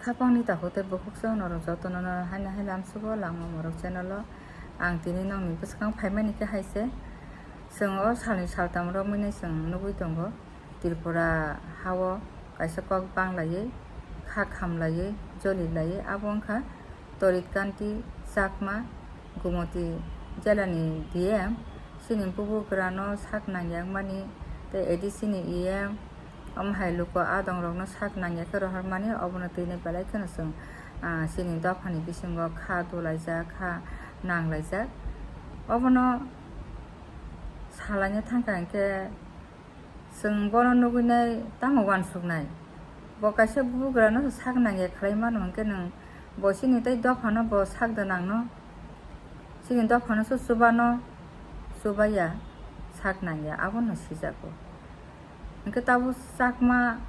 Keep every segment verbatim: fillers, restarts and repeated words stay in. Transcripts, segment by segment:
Khapangni takhuk tei bukhuk se norok jotono no haino hai lamsugo langma morok channel o. Ang tini nokni bwskang phaimani khe hai se, chwng o salni saltam romwi nai chwng nugwi tongo. Tripura hao kaisa kok banglaiwi, kha khamlaiwi, jolilaiwi, abo wngkha Torit Kanti Chakma, Gumoti jelani D M, chini bubagrano sak nangya wngmani tei A D C ni E M, omo hai luku adongrokno sak nangya khe rohormani, obono twi nai belai kheno chwng, ah, chini dophani bisingo kha dulaijak, kha nanglaijak. Obono salaina thangkha hinkhe chwng bono nugwi nai tamo uansuknai? Bo kaisa bubagrano sak nangya khlai mano hinkhe nwng bo chini tei dophano bo sak da nangno? Chini dophano se chubano chubaiya, sak nangya, abono sijago. Hinkhe tabuk Chakma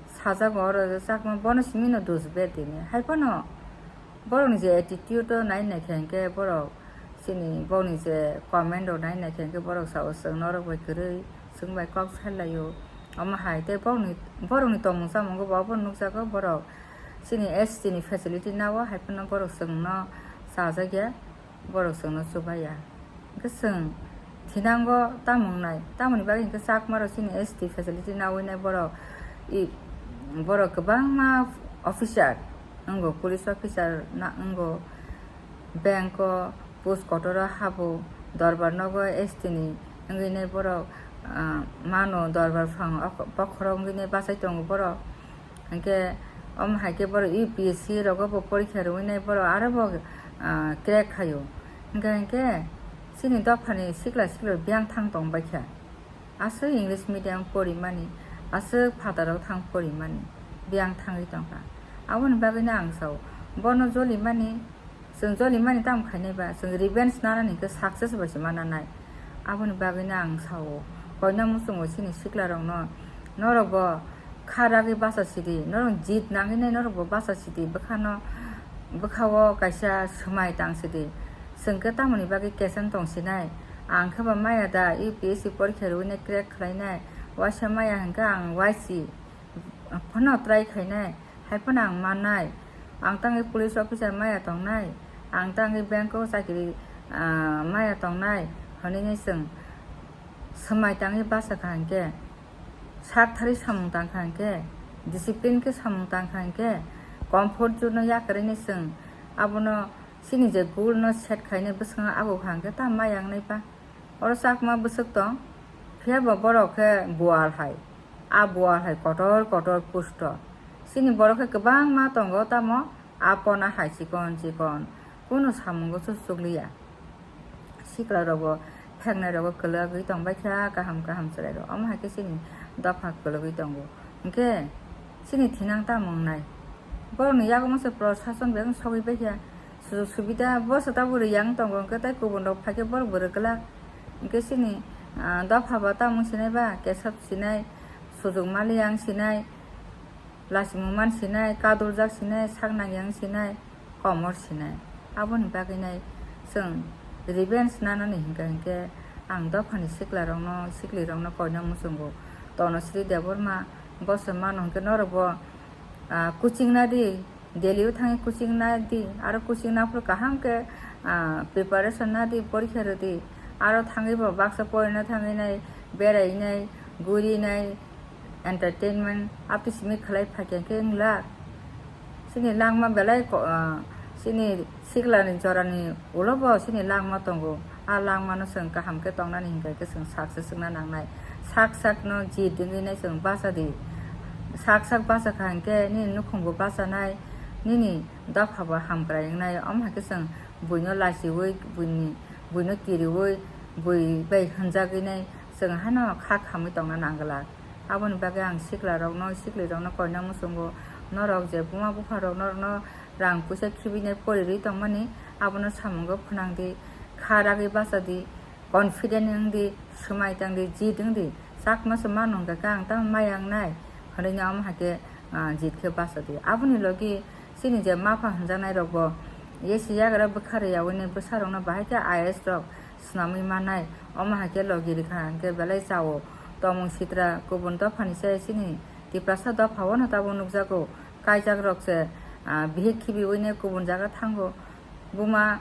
sajago, oro Chakma bono simi no dusber tini. Hai phano borokni je attitude o nai naikha hinkhe borok chini bokni je comment rok nai naikha hinkhe borok sao chwng norok bai kwrwi, chwng bai kok pherlaio. Omo hai tei borokni, borokni tongmung chamungo bo obo nukjago, borok chini S T ni facility nao hai phano borok chwngno chajakya, borok chwngno chubaiya. Hinkhe chwng thinango tamo wngnai, tamoni bagwi hinkhe Chakmarok chini S T facility nawi nai borok, i, borok kwbangma officer wngo, police officer na wngo, bank o, post kotor o habo, dorbar nogo S T ni wngwi nai borok, ah, mano dorbar phango, ok-, bokhorok wngwi nai bachai tongo borok. Hinkhe omo hai khe borok U P S C rogo bo porikha rwui nai borok aro bo, ah, crack khaio. Hinkhe, hinkhe chini dophani sikla sikla biyang thang tong baikha. Aswk English medium porimani, aswk phatarok thang porimani, biyang thangwi tongkha. Aboni bagwino ang sao, bono jolimani, chwng jolimani tamo khainai ba, chwng revenge nanani hinkhe success bai se mananai. Aboni bagwino ang sao, koina muchungo chini siklarokno, norok bo kha ragwi bacha sidi, norok jit nangwi nai norok bo bacha sidi, bwkhano, bwkhao kaisa swmai tang sidi. Chwng khe tamoni bagwi kesan tong sinai? Ang khe ba maya da U P S C porikha rwui nai crack khlainai? Waisa maya hinkhe ang Y C phano try khainai, hai phano ang mannai. Ang tangwi police officer maya tongnai, ang tangwi bank o chakiri, ah, maya tongnai, hwnwi nai chwng swmai tangwi bacha kha hinkhe, sak thari samung tang kha hinkhe, discipline khe samung tang kha hinkhe, comfort zone no yakarwi nai chwng abono chini je goal no set khainai bwskango ago kha hinkhe ta maya wngnai ba? Oro Chakma bwswk tong, phiya bo borok khe bual hai, a bual hai kotor kotor pusto. Chini borok khe kwbangma tongo, tamo a pona hai chikon chikon, kunu samungo chuchukliya. Sikla rogo, pheknai rogo kwlwgwi tong baikha kaham kaham chwrai rok. Omo hai khe chini dopha kwlwgwi tongo. Hinkhe chini thinang tamo wngnai? Borokni yago masa prosason bai sogwi baikha. Sujog subida bosa tabuk riyang tongo, hinkhe tei kubun rok phaikhe borok bo rwgwlak. Hinkhe chini, ah, dopha bo tamo sinai ba, kesap sinai, sujog maliya wng sinai, lachimung man sinai, kaduljak sinai, sak nangya wng sinai, komor sinai. Aboni bagwi nai chwng revenge nanani hinkha hinkhe ang dophani sikla rokno, sikli rokno koina muchungo. Tonosri Debbarma bosa mano hinkhe norok bo, ah, coaching nadi, Delhi o thangwi coaching nadi, aro coaching naphuru kaham khe, ah, preparation nadi, porikha rwdi, aro thangwi bo baksa porina thangwi nai, berai nai, guri nai, entertainment, apni simi khlai phaikha khe wngla. Chini langma belai ko-, ah, chini siklani jorani ulo bo chini langma tongo. A langmano chwng kaham khe tongnani hinkha khe chwng sak se swngna nangnai. Sak sakno jit wngwi nai chwng bacha di. Sak sak bacha kha hinkhe nini nukhung bo bachanai, nini dopha bo hamkrai wngnai. Omo hai khe chwng buino lachiui, buini, buino kiriui, bui bai hwnjagwi nai chwng haino kha khamwi tongna nangwlak. Aboni bagwi ang sikla rokno, sikli rokno koina muchungo, norok je buma bupha rok norokno rang puisa khibinai porirwi tongmani, abono samungo phwnang di, kha ragwi bacha di, confident wng di, swmai tang di, jit wng di, Chakma se mano hwnkha khe ang tamo maya wngnai, hwnwi no omo hai khe, ah, jit khe bacha di. Aboni logi chini je mapha hwnjaknai rok bo A C yagra bwkha rwyaui nai bwsa rokno bahai khe I A S rok swnamwi mannai, omo hai khe logi rikha hinkhe belai chao. Tongmung sitra kubun dophani se chini Tiprasa dophao no tabuk nukjago, kaijak rok se, Ah, bihik khibiwi ne kubun jaga thango, buma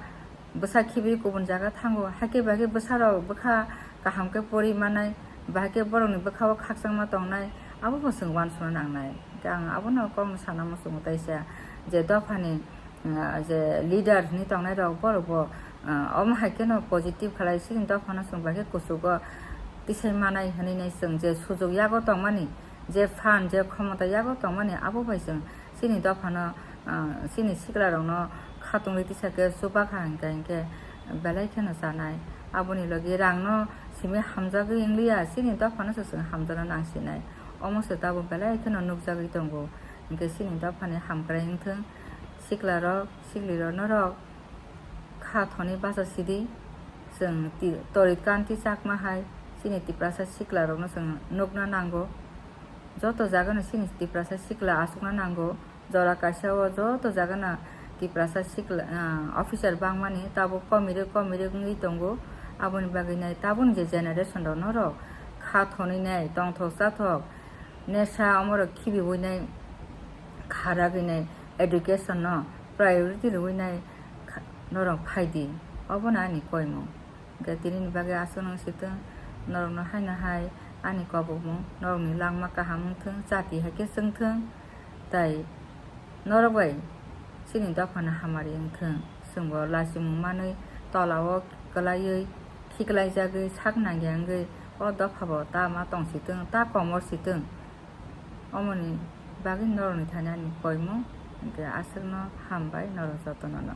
bwsa khibiwi kubun jaga thango, hakhe bahai khe bwsarok bwkha kaham khe pori manai, bahai khe borokni bwkhao khakchangma tongnai, abobo chwng uansukna nangnai. Hwnkhe ang abono kokno sana muchungo taisa je dophani, ah, je leader hinwi tongnairok borokbo, ah, omo hai kheno positive khlai chini dophano chwng bahai khe kuchugo tisai manai hinwi nai chwng je sujuk yago tongmani, je phan, je khomota yago tongmani, abo bai chwng chini dophano, ah, chini siklarokno khatungwi tisa khe chuba kha hinkhe, hinkhe belai kheno chanai. Aboni logi rangno simi hamjagwi wngliya, chini dophano se chwng hamjakna nangsinai. Omo se tabuk belai kheno nukjagwi tongo. Hinkhe chini dophani hamkrai wngthwng, siklarok, siklirok norok kha thoni bacha sidi, chwng ti-, Torit Kanti Chakma hai chini Tiprasa siklarokno chwng nukna nango. Joto jagano chini Tiprasa sikla achukna nango. Jora kaisa o joto jagano Tiprasa sikla, ah, officer bangmani tabuk komirwk komirwk wngwi tongo. Aboni bagwi nai tabukni je generation rok norok kha thonwi nai, tongthok chathok, nesa omorok khibiwi nai, kharagwi nai, education no priority rwwi nai kha-, norok phaidi. Obono ani koimung. Hwnkhe tinini bagwi aswk nang sitwng, norokno haino hai ani kobokmung, norokni langma kaham wngthwng, chati hai khe chwngthwng, tai norok bai chini dophano hamari wngthwng. Chwngbo lachimung manwi tolao kwlaiwi khiklaijagwi sak nangya wngwi o dophabo ta ma tongsitwng, ta komor sitwng. Omoni bagwi norokni thani ani koimung, hwnkhe aswkno hambai norok jotono no.